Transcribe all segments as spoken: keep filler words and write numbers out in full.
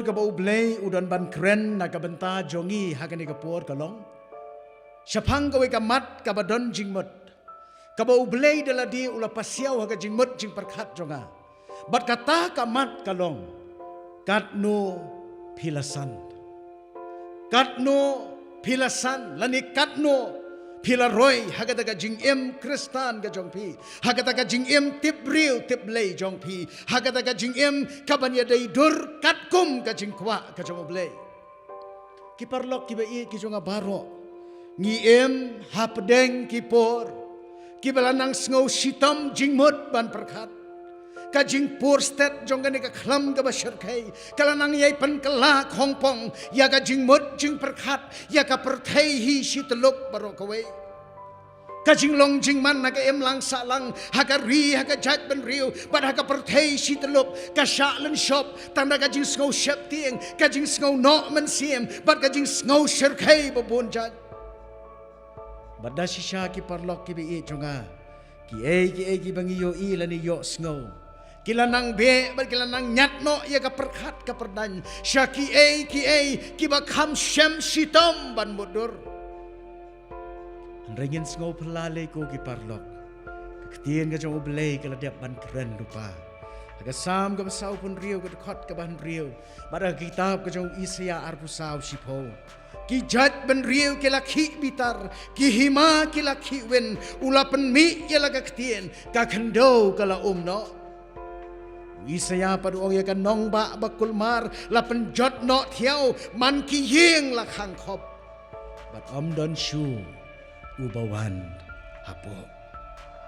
kaba U Blei u don ban kren na ka bynta jong ngi ha kane ka por ka long shaphang kawei ka mat kaba don jingmut, kaba U Blei da lade u la pasiaw ha ka jingmut jingpyrkhat jong nga. Bad kata ka mat ka long, katno phi la san? Katno phi la san, lane katno phi la roi ha kata ka jingim Khristan ka jong phi, ha kata ka jingim tip briew tip Blei jong phi, ha kata ka jingim kaban ïadei dur katkum ka jingkwah ka jong U Blei? Ki paralok kiba ïeit ki jong nga baroh, ngi im hapdeng ki por kiba la nang sngew shitom jingmut ban pyrkhat. Ka jingpur stet jong kane ka khlam kaba shyrkhei ka la nang ïai pynkylla khongpong ïa ka jingmut jingpyrkhat ïa ka pyrthei hi shi tyllup baroh kawei. Ka jinglong jingman ha ka imlang sahlang, ha ka ri, ha ka jaitbynriew bad ha ka pyrthei shi tyllup ka shah lynshop tang da ka jingsngew sheptieng, ka jingsngew noh mynsiem bad ka jingsngew shyrkhei ba bun jait. Bad da shisha ki paralok kiba ïeit jong nga, kiei kiei kiba ngi ïohi lane ïohsngew, ki la nang beh bad ki la nang ñiad noh ïa ka pyrkhat ka pyrdaiñ sha kiei kiei kiba kham shem shitom ban mutdur. Hynrei ngin sngew phylla lei ko ki paralok, ka ktien ka jong U Blei ka la dep ban kren lypa ha ka Salm kaba sawphew hynriew, ka dkhot kaba hynriew, bad ha ka kitab ka jong u Isaïah arphew saw shiphew: Ki jaitbynriew ki la khih bitar, ki hima ki la khih win, u la pynmih ïa la ka ktien, ka khyndew ka la um noh. U Isaïah pat u ong ïa ka nongbah ba kulmar la pynjot noh thiaw, man ki ïing la khang khop, bad ym don shuh uba wan hapoh.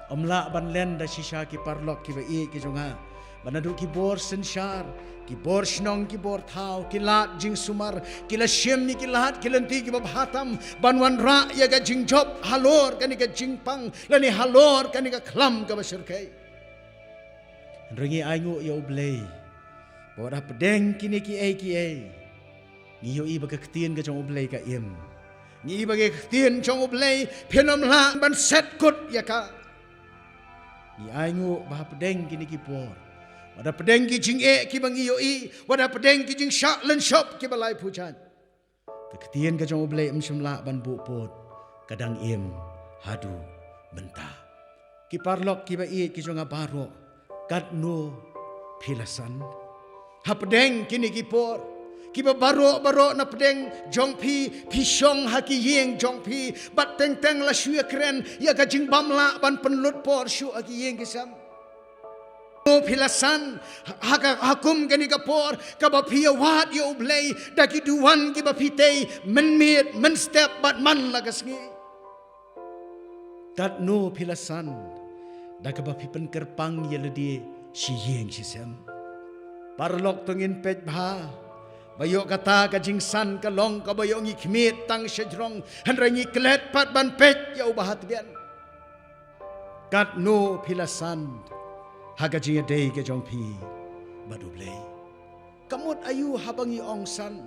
Ym lah ban len da shisha ki paralok kiba ïeit ki jong nga, ba naduh ki bor synshar, ki bor shnong, ki bor thaw, ki lad jingsumar, ki la shim ïa ki lad ki lynti kiba bha tam ban wanrah ïa ka jingjop halor kane ka jingpang lane halor kane ka khlam kaba shyrkhei. Hynrei ngi ainguh ïa U Blei ba wat hapdeng kine kiei kiei, ngi ïohi ba ka ktien ka jong U Blei ka im. Ngi ïohi ba ka ktien jong U Blei phin ym lah ban set kut ïa ka. Ngi ainguh ba hapdeng kine ki por, wat hapdeng ki jingeh kiba ngi ïohi, wat hapdeng ki jingshah lynshop kiba laiphew jait, ka ktien ka jong U Blei ym shym lah ban buh pud, ka dang im haduh mynta. Ki paralok kiba ïeit ki jong nga baroh, katno phi la san? Hapdeng kine ki por kiba baroh baroh na pdeng jong phi, phi shong ha ki ïing jong phi bad teng teng la shu ïakren ïa ka jingbym lah ban pynlut por shuh ha ki ïing ki sem. Katno phi la san ha ka, ha kum kane ka por kaba phi ïawad ïa U Blei da ki duwan kiba phi tei mynmiet mynstep bad man la ka sngi? Katno phi la san da kaba phi pynkyrpang ïa lade shi ïing shi sem? Paralok, to ngin peit bha ba ïoh kata ka jingsan ka long kaba ïoh ngi khmied tang sha jrong, hynrei ngi klet pat ban peit ïa uba ha tbian. Katno phi la san ha ka jingïadei ka jong phi bad U Blei? Ka mut aïu haba ngi ong san?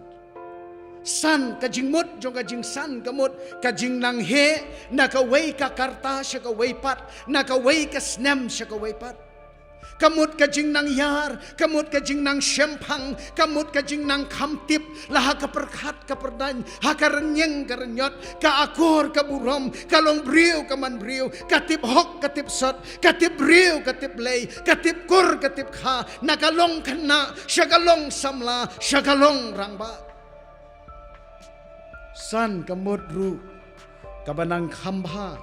San, ka jingmut jong ka jingsan ka mut ka jingnang heh na kawei ka karta sha kawei pat, na kawei ka snem sha kawei pat. Ka mut ka jingnang ïar, ka mut ka jingnang shemphang, ka mut ka jingnang kham tip la ha ka pyrkhat ka pyrdaiñ, ha ka rynïeng ka rynñiot, ka akor ka burom, ka long briew ka man briew, ka tip hok ka tip sot, ka tip briew ka tip Blei, ka tip kur ka tip kha, na ka long khynnah sha ka long samla, sha ka long rangbah. San ka mut ruh kaba nang kham bha,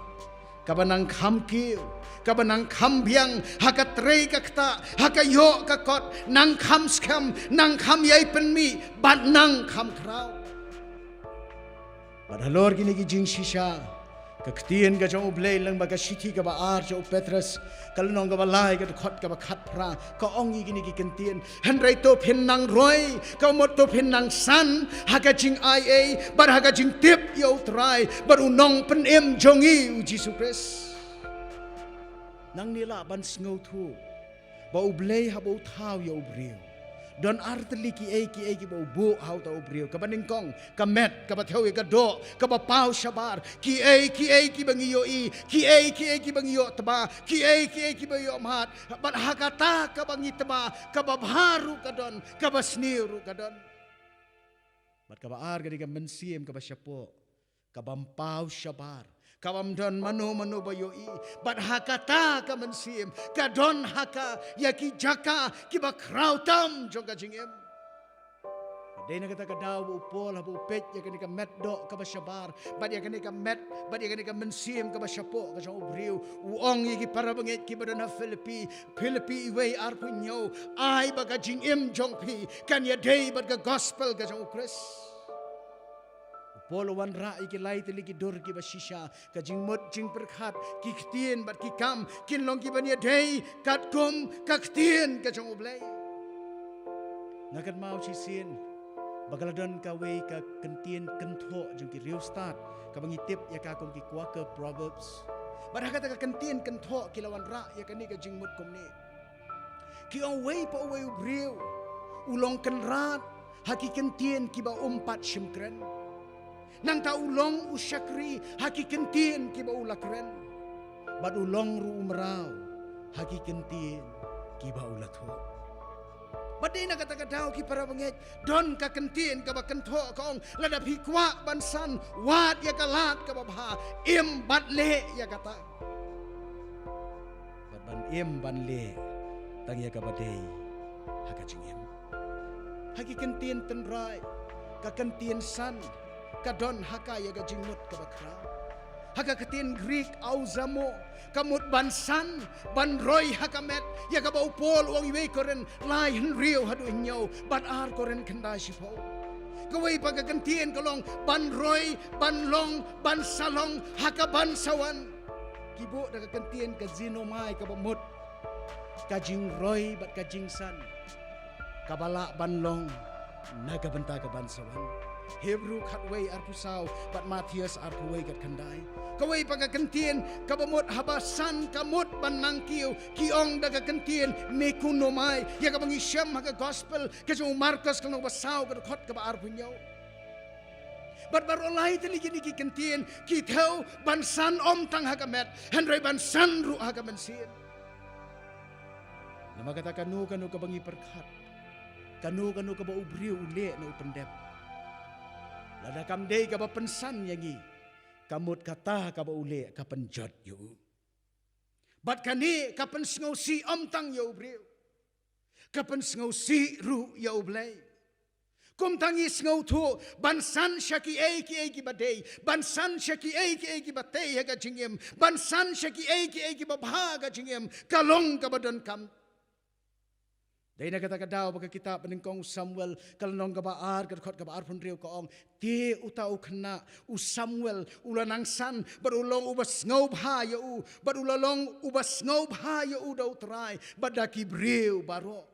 kaba nang kham kiew, kaba nang kham biang ha ka trei ka ktah, ha ka ïoh ka kot, nang kham skhem, nang kham ïai pynmih bad nang kham khraw. Bad halor kine ki jingshisha, ka ktien ka jong U Blei lyngba ka shithi kaba ar jong u Petros, ka lynnong kaba lai, ka dkhot kaba khatphra, ka ong ïa kine ki kyntien: Hynrei to phin nang roi, ka mut to phin nang san ha ka jingaiei bad ha ka jingtip ïa U Trai bad U Nongpynim jong ngi U Jisu Khrist. Nangne lah ban sngewthuh ba U Blei haba u thaw ïa u briew, don artylli kiei kiei kiba u buh ha uta u briew. Kaba nyngkong, ka met, kaba thew ïa ka doh, kaba paw shabar. Kiei kiei kiba ngi ïohi, kiei kiei kiba ngi ïoh tba, kiei kiei kiba ïoh mad. Bad ha kata kaba ngi tba, kaba bha ruh ka don, kaba sniew ruh ka don. Bad kaba ar ka dei ka mynsiem kaba shapoh, kabym paw shabar, kabym don mano mano ba ïohi. Bad ha kata ka mynsiem ka don ha ka ïa ki jaka kiba khraw tam jong ka jingim. Bad dei na kata ka daw ba u Paul haba u peit ïa kane ka met doh kaba shabar, bad ïa kane ka met, bad ïa kane ka mynsiem kaba shapoh ka jong u briew, u ong ïa ki para bangeit kiba don ha Philippi, Philippi wei arphew hynñiew, ai ba ka jingim jong phi kan ïadei bad ka gospel ka jong u Khrist. U Paul u wanrah ïa ki lai tylli ki dur kiba shisha, ka jingmut jingpyrkhat, ki ktien bad ki kam kin long kiban ïadei katkum ka ktien ka jong U Blei. Nga kynmaw shisien ba ka la don kawei ka kyntien kynthoh jong ki riewstad kaba ngi tip ïa ka kum ki Quaker Proverbs. Bad ha kata ka kyntien kynthoh ki la wanrah ïa kane ka jingmut kumne. Ki ong, uwei pa uwei u briew u long kynrad ha ki kyntien kiba um pat shym kren. Nangta u long u shakri ha ki kyntien kiba u la kren. Bad u long ruh u mraw ha ki kyntien kiba u la thoh. Bad dei na kata ka daw ki para bangeit, don ka kyntien kaba kynthoh ka ong, lada phi kwah ban san, wad ïa ka lad kaba bha, im bad leh ïa kata. Bad ban im ban leh tang ïa kaba dei ha ka jingim. Ha ki kyntien tynrai, ka kyntien san ka don ha ka ïa ka jingmut kaba khraw. Ha ka ktien Greek auzamo, ka mut ban san, ban roi ha ka met, ïa kaba u Paul u ong iwei Korinth lai hynriew haduh hynñiew, bad ar Korinth khyndai shiphew. Kawei pat ka kyntien ka long ban roi, ban long, ban sa long ha ka ban sa wan. Ki buh da ka kyntien ka xenomai kaba mut ka jingroi bad ka jingsan kaba lah ban long na ka bynta ka ban sa wan. Hebru khatwei arphew saw bad Mathaios arphew wei khatkhyndai. Kawei pat ka kyntien kaba mut haba san ka mut ban nang kiew, ki ong da ka kyntien mekunomai, ïa kaba ngi shem ha ka gospel ka jong u Markos ka lynnong ba saw ka dkhot kaba arphew hynñiew. Bad baroh lai tylli kine ki kyntien ki thew ban san ym tang ha ka met, hynrei ban san ruh ha ka mynsiem. Namar kata kano kano kaba ngi pyrkhat, kano kano kaba u briew u leh ne u pyndep, lada kam dei kaba pynsan ïa ngi, ka mut kata kaba u leh ka pynjot ïa u. Bad kane ka pynsngewsih ym tang ïa u briew, ka pynsngewsih ruh ïa U Blei. Kumta ngi sngewthuh ban san sha kiei kiei kiba dei, ban san sha kiei kiei kiba tei ha ka jingim, ban san sha kiei kiei kiba bha ha ka jingim, ka long kaba donkam. Dei na kata ka daw ba ka kitab Banyngkong u Samuel ka lynnong kaba ar ka dkhot kaba arphew hynriew ka ong, te uta u khynnah u Samuel u la nang san bad u long uba sngewbha ïa u, bad u la long uba sngewbha ïa u da U Trai bad da ki briew baroh.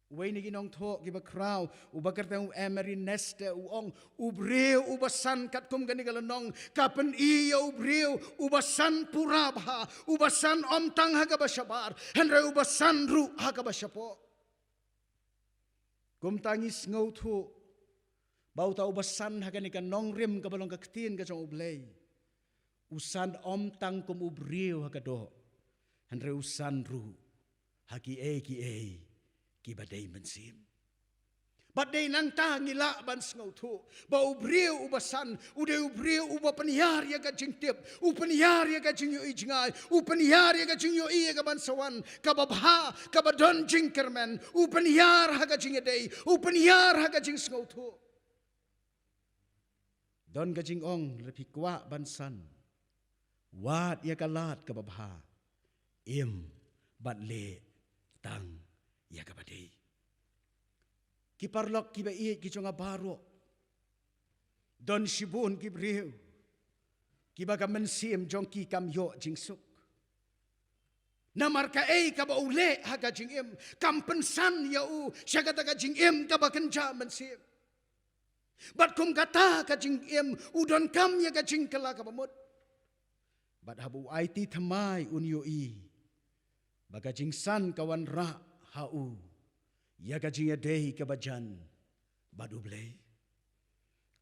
Uwei na ki nongthoh kiba khraw uba kyrteng u Emery Neste u ong, u briew uba san katkum kane ka lynnong ka pyni ïa u briew uba san pura bha, uba san ym tang ha kaba shabar, hynrei uba san ruh ha kaba shapoh. Kumta ngi sngewthuh ba uta uba san ha kane ka nongrim kaba long ka ktien ka jong U Blei, u san ym tang kum u briew ha ka doh, hynrei u san ruh ha kiei kiei kiba dei mynsiem. Bad dei nangta ngi lah ban sngewthuh ba u briew uba san u dei u briew uba pynïar ïa ka jingtip, u pynïar ïa ka jingïohi jngai, u pynïar ïa ka jingïohi ïa ka ban sa wan kaba bha, kaba don jingkyrmen, u pynïar ha ka jingïadei, u pynïar ha ka jingsngewthuh. Don ka jingong, lada phi kwah ban san, wad ïa ka lad kaba bha, im bad leh tang ïa kaba dei. Ki paralok kiba ïeit ki jong nga baroh, don shibun ki briew kiba ka mynsiem jong ki kam ïoh jingsuk. Namar kaei kaba u leh ha ka jingim kam pynsan ïa u sha kata ka jingim kaba kynja mynsiem. Bad kum kata ka jingim u donkam ïa ka jingkylla kaba mut. Bad haba u aiti thymmai un ïohi ba ka jingsan ka wanrah ha u ïa ka jingïadei kaba jan bad U Blei.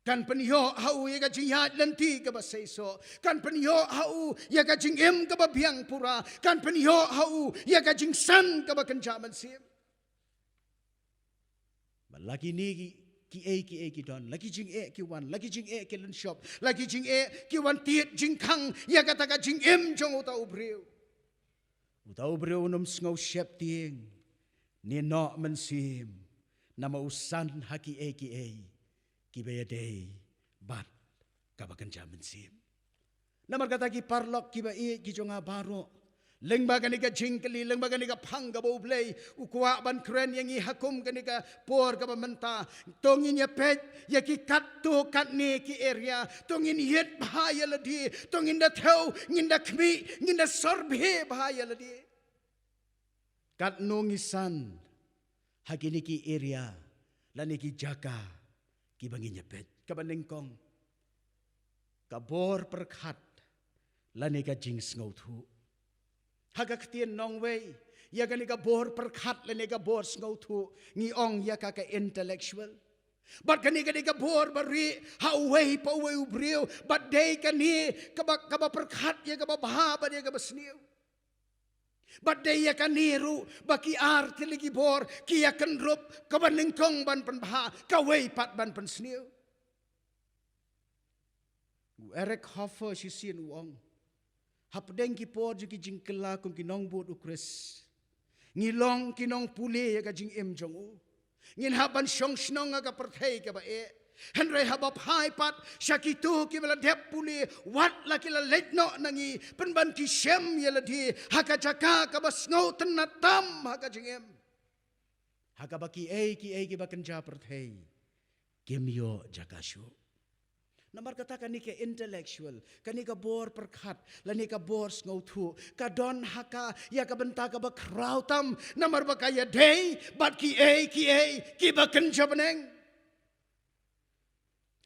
Kan pynïoh ha u ïa ka jingïaid lynti kaba seisoh. Kan pynïoh ha u ïa ka jingim kaba biang pura. Kan pynïoh ha u ïa ka jingsan kaba kynja mynsiem. Bad la kine ki, Ki ei ki ei ki don, la ki jingeh ki wan, la ki jingeh ki lynshop, la ki jingeh ki wan tied jingkhang ïa kata ka jingim jong uta u briew. Uta u briew un ym sngew sheptieng ne noh mynsiem, namar u san ha ki ei ki ei kiba ïadei bad kaba kynja mynsiem. Namar kata ki paralok kiba ïeit ki jong nga baroh, lyngba kane ka jingkylli, lyngba kane ka phang kaba U Blei u kwah ban kren ïa ngi ha kum kane ka por kaba mynta, to ngin ïa peit ïa ki katto katne ki area, to ngin ïeit bha ïa lade, to ngin da thew, ngin da khmih, ngin da sngewbha bha ïa lade. Katno ngi san ha kine ki area lane ki jaka kiba ngin ïa peit? Kaba nyngkong, ka bor pyrkhat lane ka jingsngewthuh. Ha ka ktien nongwei, ïa kane ka bor pyrkhat lane ka bor sngewthuh ngi ong ïa ka ka intellectual. Bad kane ka dei ka bor ba rieh ha uwei pa uwei u briew, bad dei kane kaba, kaba pyrkhat ïa kaba bha bad ïa kaba sniew. Bad dei ïa kane ruh ba ki ar tylli ki bor ki ïa kynrup, kaba nyngkong ban pynbha, kawei pat ban pynsniew. U Eric Hoffer shisien u ong, hapdeng ki por jong ki jingkylla kum ki nongbud U Khrist, ngi long ki nongpule ïa ka jingim jong u. Ngin hap ban shong shnong ha ka pyrthei kaba eh, hynrei haba phai pat sha kito kiba la dep pule, wat la ki la leit noh na ngi, pynban ki shem ïa lade ha ka jaka kaba sngewtynnat tam ha ka jingim, ha kaba ki ei ki ei kiba kynja pyrthei kim ïoh jaka shuh. Namar kata kane ka intellectual, kane ka bor pyrkhat lane ka bor sngewthuh, ka don ha ka ïa ka bynta kaba khraw tam, namar ba ka ïadei bad ki ei ki ei kiba kynja bneng.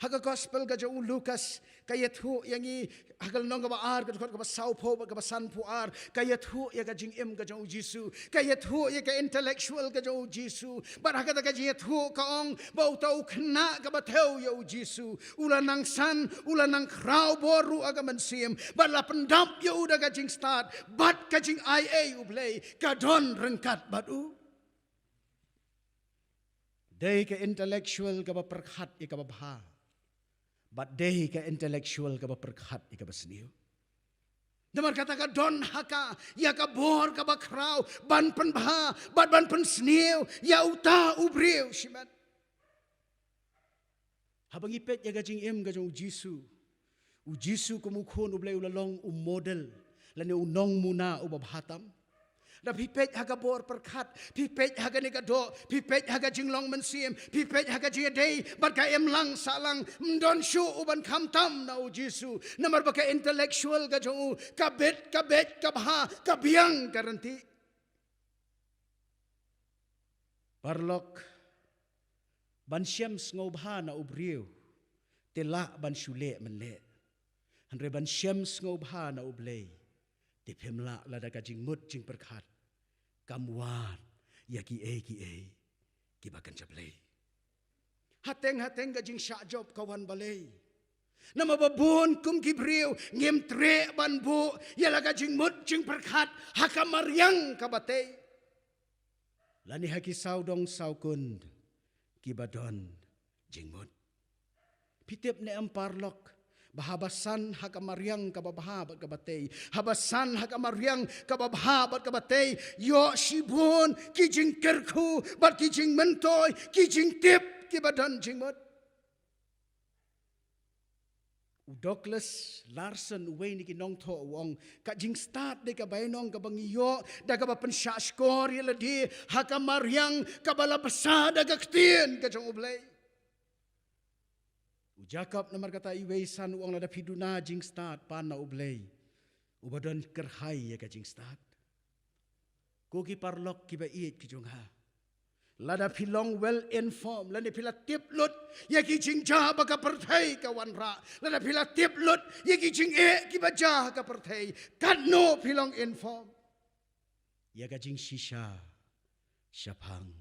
Ha ka gospel ka jong u Lukas ka ïathuh ïa ngi, ha ka lynnong kaba ar, ka dkhot kaba sawphew bad kaba sanphew ar, ka ïathuh ïa ka jingim ka jong u Jisu, ka ïathuh ïa ka intellectual ka jong u Jisu. Bad ha kata ka jingïathuh ka ong ba uta u khynnah kaba thew ïa u Jisu u la nang san, u la nang khraw bor ruh ha ka mynsiem, bad la pyndap ïa u da ka jingstad, bad ka jingai ei U Blei ka don ryngkat bad u. Dei ka intellectual kaba pyrkhat ïa kaba bha, bad dei ka intellectual kaba pyrkhat ïa kaba sniew. Namar kata ka don ha ka ïa ka bor kaba khraw ban pynbha bad ban pynsniew ïa uta u briew shimet. Haba ngi peit ïa ka jingim ka jong u Jisu, u Jisu kum u Khun U Blei u la long u model lane u nongmuna uba bha tam. Da phi peit ha ka bor pyrkhat, phi peit ha kane ka doh, phi peit ha ka jinglong mynsiem, phi peit ha ka jingïadei bad ka imlang sahlang, ym don shuh u ban kham tam na u Jisu, namar ba ka intellectual ka jong u ka bit, ka bit, ka bha, ka biang, ka ryntih. Paralok, ban shem sngewbha na u briew te lah ban shu leh mynleh, hynrei ban shem sngewbha na U Blei te phim lah lada ka jingmut jingpyrkhat kam wad ïa ki ei ki ei kiba kynja Blei. Hateng hateng ka jingshah jop ka wan balei? Namar ba bun kum ki briew ngim treh ban buh ïa la ka jingmut jingpyrkhat ha ka mariang kaba tei, lane ha ki sawdong sawkun kiba don jingmut. Phi tip ne em paralok, ba haba san ha ka mariang kaba bha bad kaba tei, haba san ha ka mariang kaba bha bad kaba tei, ïoh shibun ki jingkyrkhu bad ki jingmyntoi, ki jingtip kiba don jingmut. U Douglas Larson, uwei na ki nongthoh, u ong, ka jingstad dei ka bainong kaba ngi ïoh da kaba pynshahshkor ïa lade ha ka mariang kaba la bsa da ka ktien ka jong U Blei. U Jakob namar kata iwei san u ong, lada phi duna jingstad pan na U Blei, uba don kyrhai ïa ka jingstad. Ko ki paralok kiba ïeit ki jong nga, lada phi long well informed, lane phi la tip lut ïa ki jingjia ba ka pyrthei ka wanrah, lada phi la tip lut ïa ki jingeh kiba jia ha ka pyrthei, katno phi long informed ïa ka jingshisha shaphang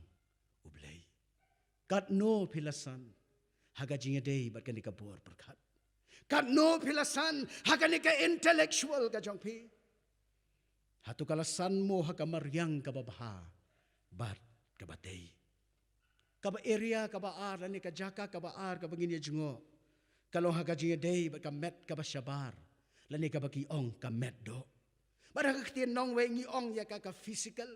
U Blei? Katno phi la san ha ka jingïadei bad kane ka bor pyrkhat? Katno phi la san ha kane ka intellectual ka jong phi? Hato ka la san mo ha ka mariang kaba bha bad kaba tei? Kaba area kaba ar, lane ka jaka kaba ar, kaba ngin ïa jngoh, ka long ha ka jingïadei bad ka met kaba shabar, lane kaba ki ong ka met doh. Bad ha ka ktien nongwei ngi ong ïa ka, ka physical.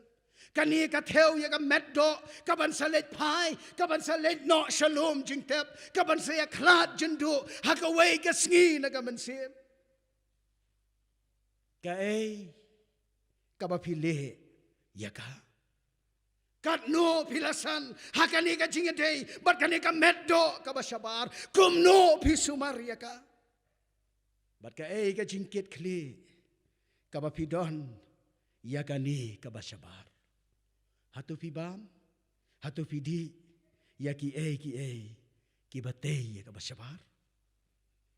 Kane ka thew ïa ka met doh, kaban sa leit phai, kaban sa leit noh sha lum jingtep, kaban sa ïa khlad jynduh ha kawei ka sngi na ka mynsiem. Kaei kaba phi leh ïa ka? Katno phi la san ha kane ka jingïadei bad kane ka met doh kaba shabar? Kumno phi sumar ïa ka? Bad kaei ka jingkit khlieh kaba phi don ïa kane kaba shabar? Hato phi bam? Hato phi dih ïa kiei kiei kiba tei ïa kaba shabar?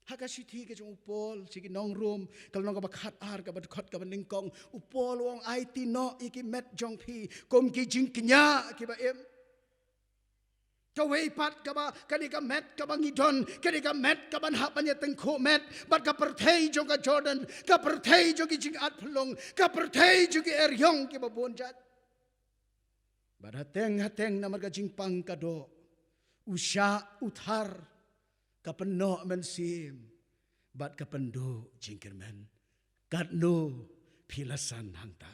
Ha ka shithi ka jong u Paul sha ki nong Rom, ka lynnong kaba khat ar, kaba dkhot kaba nyngkong, u Paul u ong, aiti noh ïa ki met jong phi kum ki jingkñia kiba im. Kawei pat kaba, kane ka met kaba ngi don, kane ka met kaban hap ban ïa tyngkhuh met bad ka pyrthei jong ka Jordan, ka pyrthei jong ki jingat pynlong, ka pyrthei jong ki eriong kiba bun jait. Bad hateng hateng namar ka jingpang ka doh, u shah u thar, ka pynnoh mynsiem bad ka pynduh jingkyrmen. Katno phi la san hangta?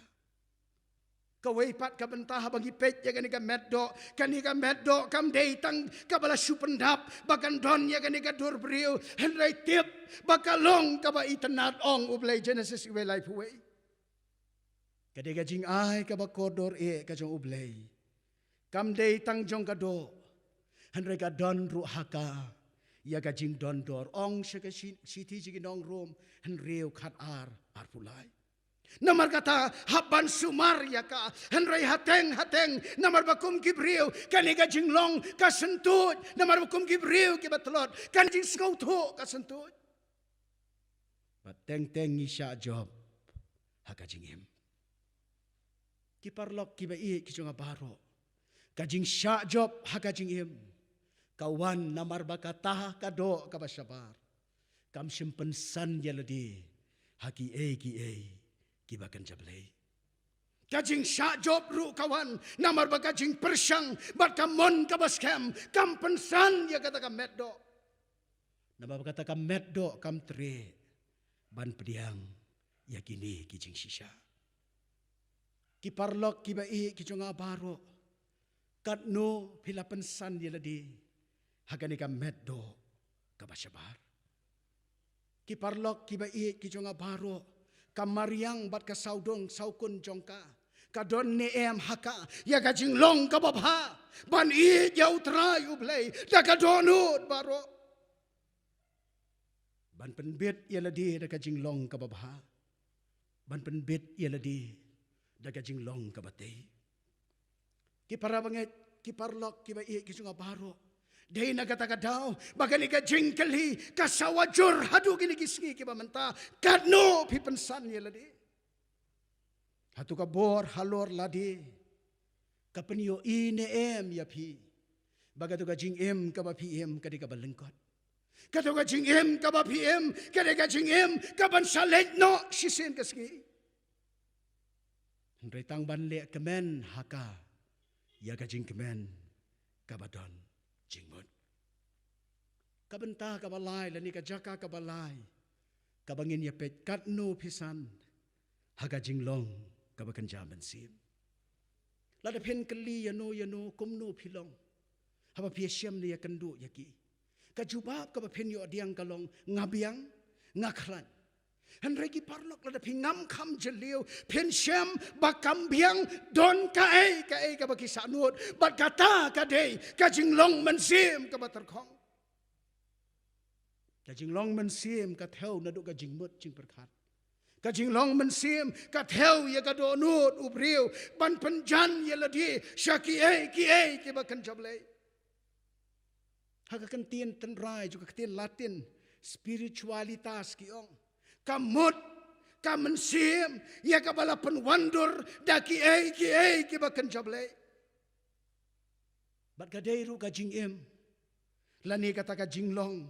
Kawei pat ka bynta haba ngi peit ïa kane ka met doh, kane ka met doh kam dei tang kaba la shu pyndap ba kan don ïa kane ka dur briew, hynrei tip ba ka long kaba itynnad, ong U Blei, Genesis wei laiphew wei. Ka dei ka jingai kaba kordor eh ka jong U Blei. Kam dei tang jong ka doh, hynrei ka don ruh ha ka ïa ka jingdon dor, ong sha ka shi-, shithi sha ki nong Rom hynriew, khat ar, arphew lai. Namar kata, hap ban sumar ïa ka, hynrei hateng hateng namar ba kum ki briew kane ka jinglong ka syntuid, namar ba kum ki briew kiba tlot kane ka jingsngewthuh ka syntuid. Bad teng teng ngi shah jop ha ka jingim. Ki paralok kiba ïeit ki jong nga baroh, ka jingshah jop ha ka jingim ka wan namar ba kata ka doh kaba shabar kam shym pynsan ïa lade ha kiei kiei kiba kynja Blei. Ka jingshah jop ruh ka wan namar ba ka jingpyrshang bad ka mon kaba skhem kam pynsan ïa kata ka met doh. Namar ba kata ka met doh kam treh ban pdiang ïa kine ki jingshisha. Ki paralok kiba ïeit ki jong nga baroh, katno phi la pynsan ïa lade ha kane ka met doh kaba shabar? Ki paralok kiba ïeit ki jong nga baroh, ka mariang bad ka sawdong sawkun jong ka, ka don ne em ha ka ïa ka jinglong kaba bha ban ïeit ïa U Trai U Blei da ka dohnud baroh? Ban pynbit ïa lade da ka jinglong kaba bha, ban pynbit ïa lade da ka jinglong kaba tei. Ki para bangeit, ki paralok kiba ïeit ki jong nga baroh, dei na kata ka daw ba kane ka jingkylli ka sawa jur haduh kine ki sngi kiba mynta: katno phi pynsan ïa lade? Hato ka bor halor lade ka pynïohi ne em ïa phi ba kato ka jingim kaba phi im ka dei kaba lyngkot? Kato ka jingim kaba phi im ka dei ka jingim kaban sa leit noh shisien ka sngi? Hynrei tang ban leh kmen ha ka ïa ka jingkmen kaba don jingmut. Ka bynta kaba lai lane ka jaka kaba lai kaba ngin ïa peit: katno phi san ha ka jinglong kaba kynja mynsiem? Lada phin kylli ïano ïano kumno phi long haba phi ïashem ne ïakynduh ïa ki, ka jubab kaba phin ïoh pdiang ka long: nga biang, nga khlaiñ. Hynrei ki paralok, lada phi ngam kham jylliew phin shem ba kam biang don kaei kaei kaba ki sahnud, bad kata ka dei ka jinglong mynsiem kaba tyrkhong. Ka jinglong mynsiem ka thew naduh ka jingmut jingpyrkhat. Ka jinglong mynsiem ka thew ïa ka dohnud u briew ban pynjan ïa lade sha kiei kiei kiba kynja Blei. Ha ka ktien tynrai jong ka ktien Latin, spiritualitas, ki ong ka mut, ka mynsiem ïa kaba la pynwandur da kiei kiei kiba kynja Blei. Bad ka dei ruh ka jingim lane kata ka jinglong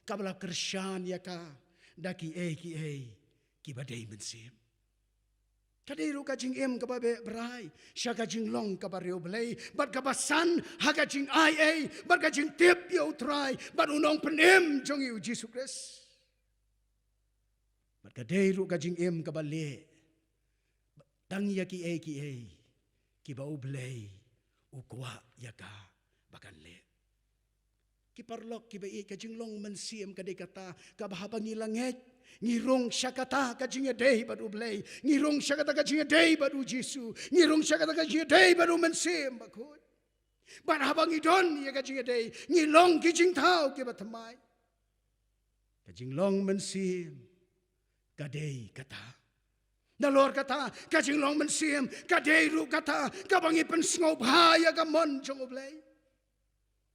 kaba la kyrshan ïa ka da kiei kiei kiba dei mynsiem. Ka dei ruh ka jingim kaba beh brai sha ka jinglong kaba riewblei, bad kaba san ha ka jingai ei, bad ka jingtip ïa U Trai bad U Nongpynim jong ngi U Jisu Khrist. Bad ka dei ruh ka jingim kaba leh tang ïa kiei kiei kiba U Blei u kwah ïa ka ba kan leh. Ki paralok kiba ïeit, ka jinglong mynsiem ka dei kata kaba haba ngi la ngeit, ngi rung sha kata ka jingïadei bad U Blei, ngi rung sha kata ka jingïadei bad U Jisu, ngi rung sha kata ka jingïadei bad U Mynsiem Bakhuid. Bad haba ngi don ïa ka jingïadei, ngi long ki jingthaw kiba thymmai. Ka jinglong mynsiem ka dei kata. Nalor kata, ka jinglong mynsiem ka dei ruh kata kaba ngi pynsngewbha ïa ka mon jong U Blei.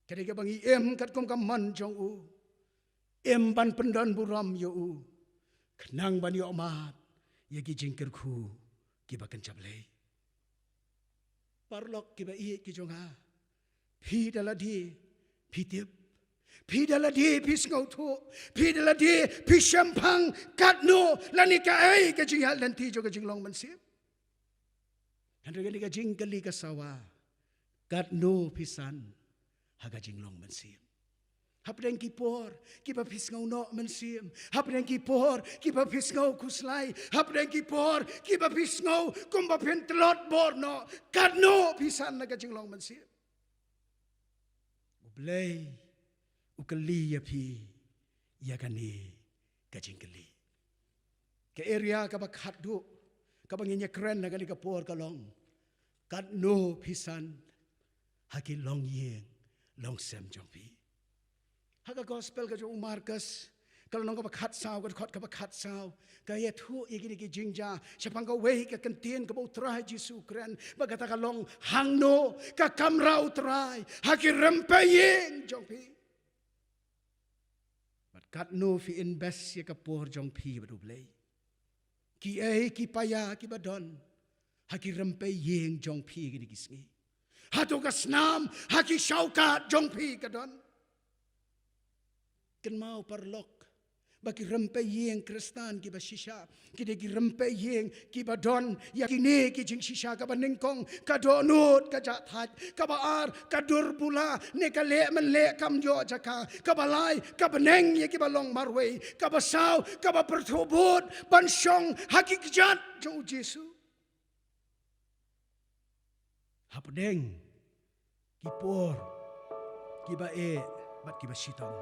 Ka dei kaba ngi im katkum ka mon jong U, im ban pyndon burom ïa U, khnang ban ïohmad ïa ki jingkyrkhu kiba kynja Blei. Paralok kiba ïeit ki jong nga, phi da lade phi tip, phi da lade phi sngewthuh, phi da lade phi shemphang katno lane kaei ka jingïaid lynti jong ka jinglong mynsiem. Hynrei kane ka jingkylli ka sawa, katno phi san ha ka jinglong mynsiem? Hapdeng ki por kiba phi sngew noh mynsiem, hapdeng ki por kiba phi sngew khuslai, hapdeng ki por kiba phi sngew kumba phin tlot bor noh, katno phi san ha ka jinglong mynsiem? U Blei u kylli ïa phi ïa kane ka jingkylli. Ka area kaba khatduh kaba ngin ïakren ha kane ka por ka long, katno phi san ha ki longïing longsem jong phi? Ha ka gospel ka jong u Markus, ka lynnong kaba khatsaw, ka dkhot kaba khatsaw, ka ïathuh ïa kine ki jingjia shaphang kawei ka kyntien kaba U Trai Jisu u kren, bad kata ka long, hangno ka kamra U Trai ha ki rympei ïing jong phi? Bad katno phi invest ïa ka por jong phi bad U Blei? Kiei ki paia kiba don ha ki rympei ïing jong phi kine ki sngi? Hato ka snam ha ki shawkat jong phi ka don? Kynmaw paralok, ba ki rympei ïing Khristan kiba shisha ki dei ki rympei ïing kiba don ïa kine ki jingshisha: kaba nyngkong, ka dohnud ka jahthait; kaba ar, ka dur bula ne ka leh mynleh kam ïoh jaka; kaba lai, ka bneng ïa kiba long marwei; kaba saw, kaba pyrthuh bud ban shong ha ki kjat jong U Jisu. Hapdeng ki por kiba eh bad kiba shitom,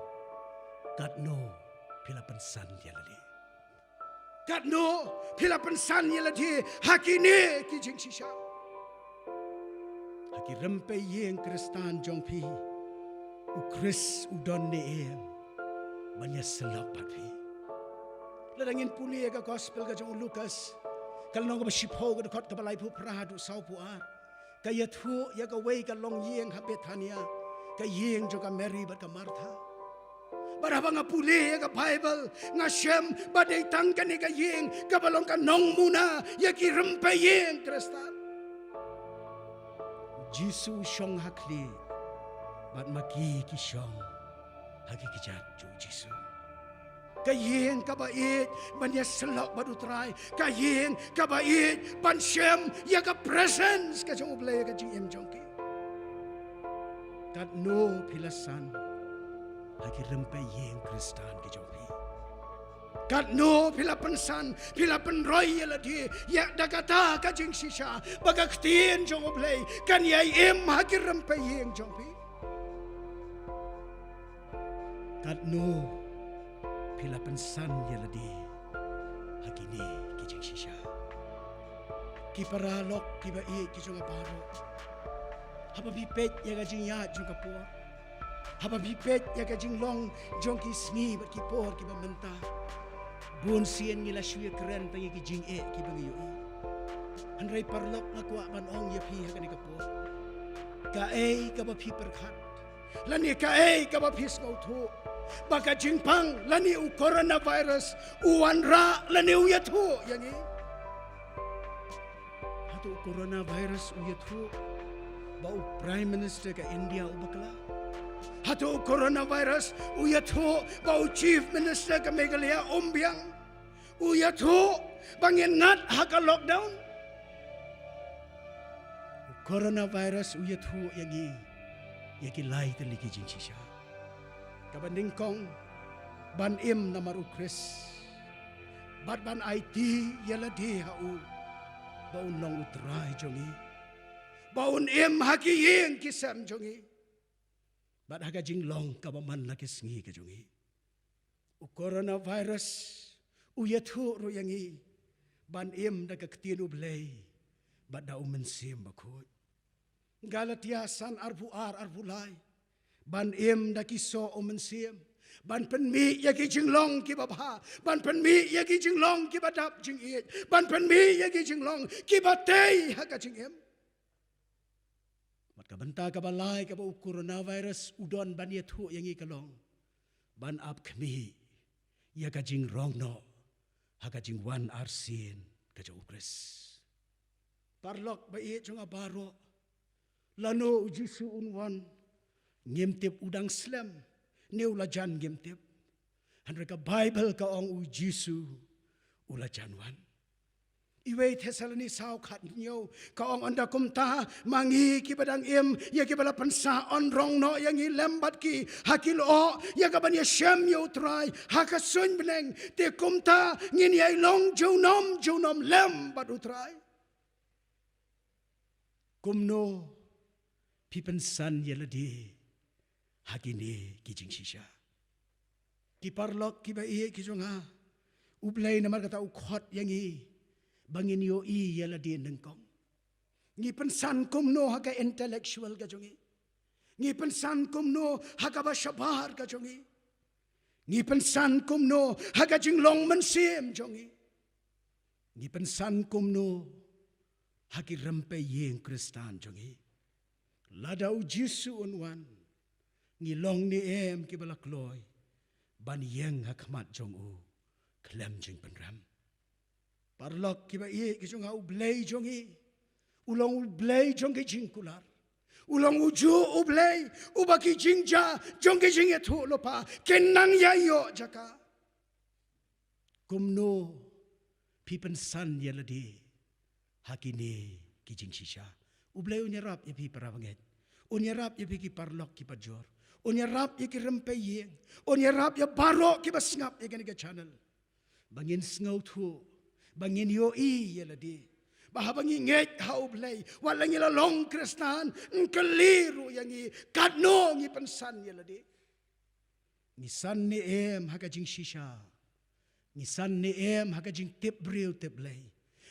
katno phi la pynsan ïa lade? Katno phi la pynsan ïa lade ha kine ki jingshisha? Ha ki rympei ïing Khristan jong phi, U Khrist u don ne em ban ïasyllok bad phi? Lada ngin pule ïa ka gospel ka jong u Lukas, ka lynnong kaba shiphew, ka dkhot kaba laiphew phra haduh sawphew ar, ka ïathuh ïa kawei ka longïing ha Bethania, ka ïing jong ka Mary bad ka Martha. Bad haba nga pule ïa ka Baibl, nga shem ba dei tang kane ka ïing kaba long ka nongmuna ïa ki rympei ïing Khristan. U Jisu u shong ha khlieh, bad ma ki ki shong ha ki kjat jong U Jisu. Ka ïing kaba ïeit ban ïasyllok bad U Trai, ka ïing kaba ïeit ban shem ïa ka presence ka jong U Blei ha ka jingim jong ki. Katno phi la san ha ki rympei ïing Khristan ki jong phi? Katno phi la pynsan, phi la pynroi ïa lade ïa da kata ka jingshisha, ba ka ktien jong U Blei kan ïai im ha ki rympei ïing jong phi? Katno phi la pynsan ïa lade ha kine ki jingshisha? Ki paralok kiba ïeit ki jong nga baroh, haba phi peit ïa ka jingïaid jong ka por, haba phi peit ïa ka jinglong jong ki sngi bad ki por kiba mynta, bun sien ngi la shu ïakren tang ïa ki jingeh kiba ngi ïohi. Hynrei paralok, nga kwah ban ong ïa phi ha kane ka por, kaei kaba phi pyrkhat lane kaei kaba phi sngewthuh ba ka jingpang lane u coronavirus u wanrah lane u ïathuh ïa ngi? Hato u coronavirus u ïathuh ba u Prime Minister ka India u bakla? Hato u coronavirus u ïathuh ba u Chief Minister ka Meghalaya um biang? U ïathuh ba ngin ngat ha ka lockdown? Coronavirus u ïathuh ïa ngi ïa ki lai tylli ki jingshisha. Kaba nyngkong, ban im namar u Khrist bad ban aiti ïa lade ha u, ba un long u Trai jong ngi, ba un im ha ki ïing ki sem jong ngi bad ha ka jinglong kaba man la ki sngi ka jong ngi. U coronavirus u ïathuh ruh ïa ngi ban im da ka ktien U Blei bad da U Mynsiem Bakhuid. Galatia san, arphew ar, arphew lai. Ban im da ki soh U Mynsiem, ban pynmih ïa ki jinglong kiba bha, ban pynmih ïa ki jinglong kiba dap jingïeit, ban pynmih ïa ki jinglong kiba tei ha ka jingim. Bad ka bynta kaba lai kaba u coronavirus u don ban ïathuh ïa ngi ka long ban ap khmih ïa ka jingrong noh ha ka jingwan arsien ka jong u Khrist. Paralok ba ïeit jong nga baroh, lano u Jisu un wan ngim tip, u dang slem ne u la jan ngim tip. Hynrei ka Baibl ka ong u Jisu u la jan wan. Iwei Thessaloni saw khat hynñiew ka ong, ynda kumta ma ngi kiba dang im, ïa kiba la pynsah, yn rong noh ïa ngi lem bad ki ha ki lyoh, ïa kaban ïashem ïa u Trai ha ka suiñ bneng. Te kumta ngin ïai long junom junom lem bad u Trai. Kumno phi pynsan ïa lade ha kine ki jingshisha? Ki paralok kiba ïeit ki jong nga, U Blei namar kata u khot ïa ngi ba ngin ïohi ïa lade nyngkong. Ngi pynsan kumno ha ka intellectual ka jong ngi? Ngi pynsan kumno ha kaba shabar ka jong ngi? Ngi pynsan kumno ha ka jinglong mynsiem jong ngi? Ngi pynsan kumno ha ki rympei ïing Khristan jong ngi? Lada u Jisu un wan, ngi long ne em kiba la kloi ban ïeng ha khmat jong u khlem jingpynrem? Paralok kiba ïeit ki jong nga, U Blei jong ngi u long U Blei jong ki jingkular. U long ujuh U Blei uba ki jingjia jong ki jingïathuhlypa kin nang ïa ïoh jaka. Kumno phi pynsan ïa lade ha kine ki jingshisha? U Blei un ïarap ïa phi para bangeit. Un ïarap ïa phi ki paralok ki pajor. Un ïarap ïa ki rympei ïing. Un ïarap ïa baroh kiba sngap ïa kane ka channel, ba ngin sngewthuh, ba ngin ïohi ïa lade, ba haba ngi ngeit ha U Blei, wat la ngi la long Khristan, yn kylli ruh ïa ngi katno ngi pynsan ïa lade. Ngi san ne em ha ka jingshisha? Ngi san ne em ha ka jingtip briew tip Blei?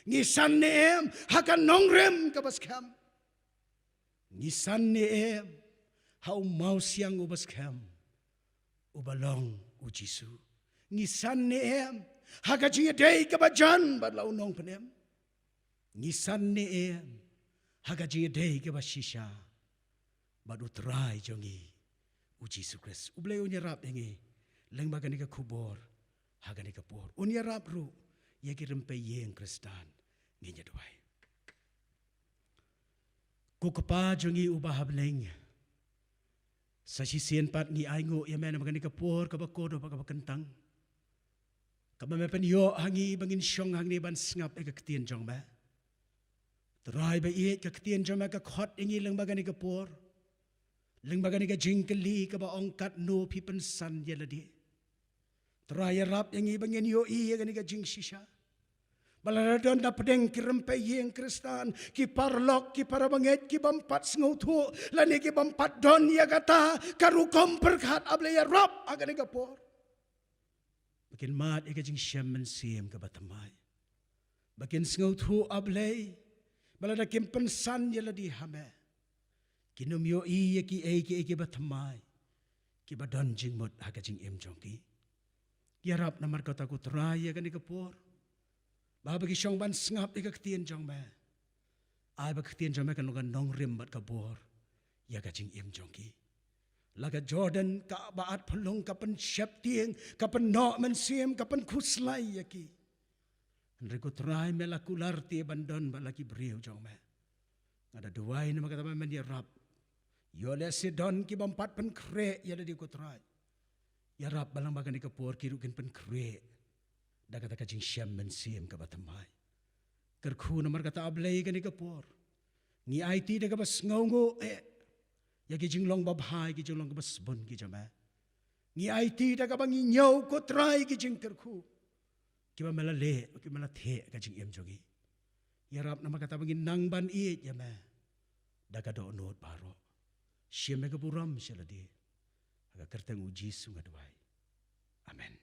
Ngi san ne em ha ka nongrim kaba skhem? Ngi san ne em ha u mawsiang uba skhem, uba long u Jisu? Ngi san ne em ha ka jingïadei kaba jan bad la u Nongpynim? Ngi san ne em ha ka jingïadei kaba shisha bad u Trai jong ngi, u Jisu Khrist? U Blei un ïarap ïa ngi lyngba kane ka khubor ha kane ka por. Un ïarap ruh ïa ki rympei ïing Khristan. Ngin ïa duwai. Ko Kpa jong ngi uba ha bneng, sa shisien pat ngi ainguh ïa me namar kane ka por kaba kordor bad kaba kyntang, kaba me pynïoh ha ngi ba ngin shong hangne ban sngap ïa ka ktien jong me. Trai ba ïeit, ka ktien jong me ka khot ïa ngi lyngba kane ka por, lyngba kane ka jingkylli kaba ong, katno phi pynsan ïa lade? Trai ïarap ïa ngi ba ngin ïohi ïa kane ka jingshisha, ba lada don na pdeng ki rympei ïing Khristan, ki paralok, ki para bangeit ki bym pat sngewthuh lane ki bym pat don ïa kata ka rukom pyrkhat, A Blei ïarap ha kane ka por ba kin mad ïa ka jingshem mynsiem kaba thymmai, ba kin sngewthuh, A Blei, ba lada kim pynsan ïa lade ha me, kin ym ïohi ïa kiei kiei kiba thymmai kiba don jingmut ha ka jingim jong ki. Ïarap namar kata ko Trai ïa kane ka por, ba haba ki shong ban sngap ïa ka ktien jong me, ai ba ka ktien jong me kan long ka nongrim bad ka bor ïa ka jingim jong ki. La ka Jordan kaba at phyllung ka pynsheptieng, ka pynnoh mynsiem, ka pynkhuslai ïa ki. Hynrei ko Trai, me la kular te ban don bad la ki briew jong me. Nga da duwai namar kata ba men ïarap. Ïoh lehse don ki bym pat pynkhreh ïa lade ko Trai, ïarap ba lyngba kane ka por ki ruh kin pynkhreh da kata ka jingshem mynsiem kaba thymmai. Kyrkhu namar kata, A Blei, kane ka por, Ngi aiti da kaba sngewnguh eh ïa ki jinglong babha, ki jinglong kaba sbun ki jong me. Ngi aiti da kaba ngi ñiew, ko Trai, ki jingkyrkhu kiba me la leh, kiba me la thiah ha ka jingim jong ngi. Ïarap namar kata ba ngin nang ban ïeit ïa me da ka dohnud baroh. Shim ïa ka burom sha lade. Ha ka kyrteng u Jisu nga duwai. Amen.